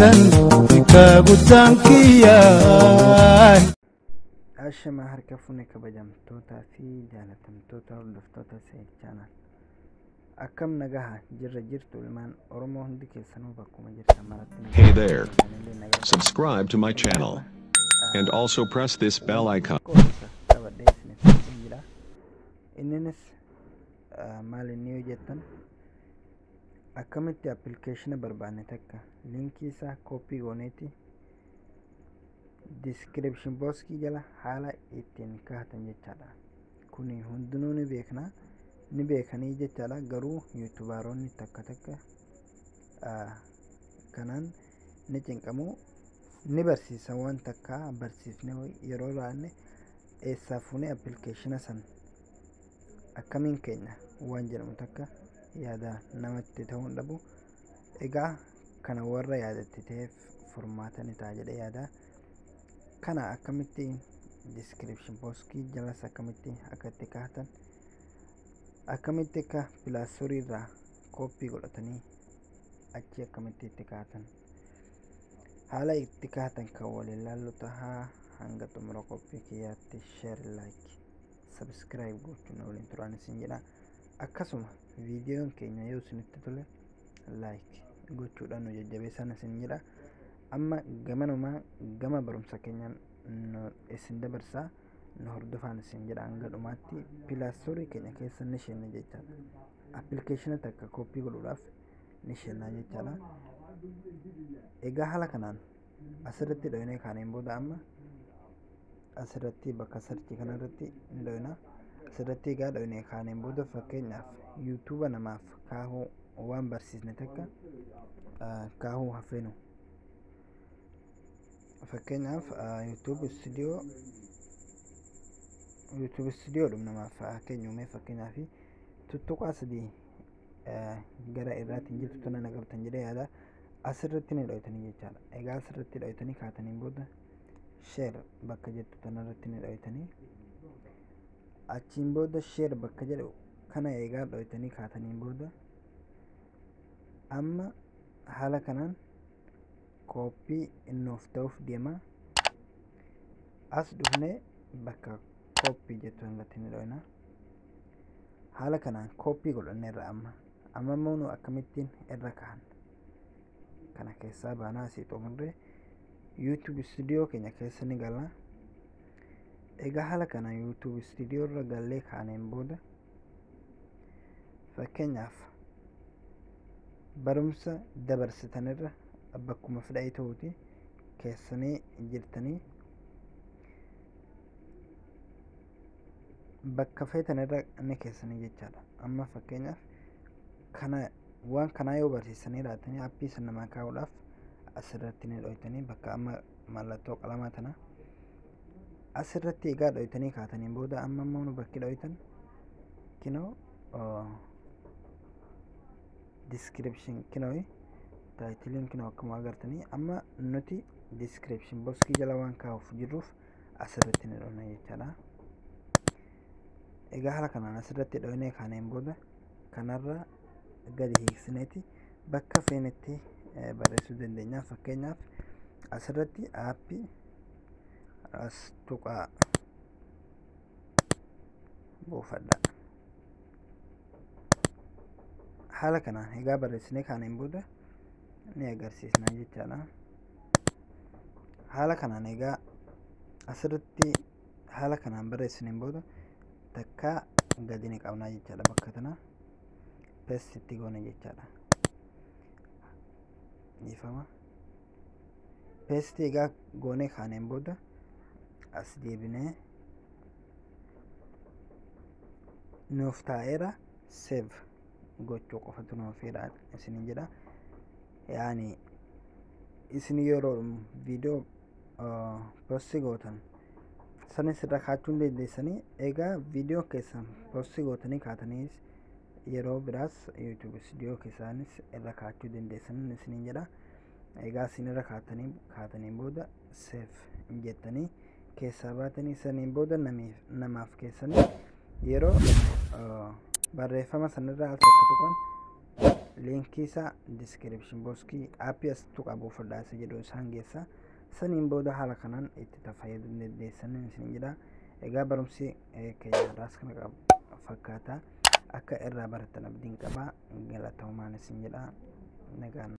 keessan hiikaa guddaan kiyyaa. Ashamaa harka fuune kabajamtootaa fi jaalatamtoota hordoftoota Seek Channel. Akkam nagaha jirra jirtu ilmaan Oromoo hundi keessanuu bakkuma jirtan maratti Hey there. nagaa nagaa Subscribe to my channel and also press this bell icon. Qoomsa qabadhee isiniif dhufeen jira. Inninis maal inni yoo jettan akkamitti appilikeeshina barbaanne takka liinkii isaa kooppii gooneeti diskiripshin booskii jala haala ittiin kaa'atan jechaadha. Kuni hundinuu ni beekna ni beekanii jechaadha. Garuu yuutuubaroonni takka takka kanaan ni cinqamu ni barsiisa waan takka barsiifne yeroo laanne eessaa fuunee appilikeeshina san akkamiin keenya waan jedhamu takka yaada namatti ta'uu hin dhabu. Egaa kana warra yaadatti ta'eef furmaata ni ta'a jedhee yaada. Kana akkamitti diskiripshin booskii jalas akkamitti akka itti kaa'atan akkamitti akka pilaastorii irraa kooppii godhatanii achi akkamitti itti kaa'atan haala itti kaa'atan kan waliin laallu tahaa hanga xumura qophii kiyyaatti share like subscribe gochuun waliin turaan isin jedha. Akkasuma viidiyoon keenya yoo isinitti tole like gochuudhaan nu jajjabeessan isin jedha. Amma gamanumaa gama barumsa keenyaan nu isin dabarsaa nu hordofaan isin jedha hanga dhumaatti pilaastorii keenya keessa ni seenna jechaadha. Appilikeeshina takka kooppii godhuudhaaf ni seenna jechaadha. Egaa haala kanaan asirratti dho'inee kaaneen booda amma asirratti bakka sarchii kanarratti ni dho'ina. Asirratti egaa dho'inee kaaneen booda fakkeenyaaf yuutuuba namaaf kaahuu waan barsiisne takka kaahuu hafeenu. Fakkeenyaaf yuutuub istuudiyoo yuutuub istuudiyoo dhum namaaf keenyuumee fakkeenyaaf tuttuqaa sadii gara irraatiin jirtu tana na qabtan jedhee yaada. Asirratti ni dho'itanii jechaadha. Egaa asirratti dho'itanii kaataniin booda sheer bakka jettu tanarratti ni dho'itanii achiin booda sheer bakka jedhu kana egaa dho'itanii kaataniin booda amma haala kanaan kooppii nuuf ta'uuf deema. As dhufnee bakka kooppii jettu irratti ni dho'ina. Haala kanaan kooppii godhanneerra amma. Amma immoo nu akkamittiin irra kaa'an kana keessaa baanaa asii xumurree YouTube istuudiyoo keenya keessa ni galla. Egaa haala kanaan YouTube istuudiyoo irra gallee kaaneen booda fakkeenyaaf barumsa dabarsitanirra bakkuma fedhii ta'uuti keessanii jirtanii bakka feetanirra ni keessanii jechaadha. Amma fakkeenyaaf kana waan kanaa yoo barsiisanii laatanii aappii sana namaa kaa'uudhaaf asirratti ni dho'itanii bakka amma mallattoo qalamaa tana asirratti egaa dho'itanii kaataniin booda amma immoo nu bakki dho'itan kinoo diskiripshin kinoo taayitiliin kinoo akkuma agartanii amma nuti diskiripshin boskii jala waan kaa'uuf jirruuf asirratti ni dho'ina jechaadha. Egaa haala kanaan asirratti dho'inee kaaneen booda kanarra gadi hiiksineeti bakka feenetti barreessuu dandeenya. Fakkeenyaaf asirratti aappii as tuqaa buufadha. Haala kanaan egaa barreessinee kaaneen booda ni agarsiisna jechaadha. Haala kanaan egaa asirratti haala kanaan barreessineen booda takkaa gadi ni qabnaa jechaadha. Bakka tana paste itti goone jechaadha. Dhiifama. Paste egaa goonee kaaneen booda as deebinee nuuf taa'eera save gochuu qofatu nuuf fedha isiniin jedha. Yaani isin yeroo viidiyoo posti gootan sanis irra kaachuu dandeessanii egaa viidiyoo keessan posti gootanii kaataniis yeroo biraas yuutuub istuudiyoo keessaanis irra kaachuu dandeessanii isiniin jedha. Egaa isin irra kaataniin booda save jettanii keessaa baatanii saniin booda namaaf keessanii yeroo barreeffama sanarraa al tokko tuqan Liinkii isaa description boxii aappii as tuqaa buufadhaa isa jedhu isaan geessa. Saniin booda haala kanaan itti fayyadamuu dandeessan isin jedha. Egaa barumsi keenya har'aas kana qabu fakkaata. Akka irraa baratan abdiin qaba. Galatoomaan isin jedha. Nagaan.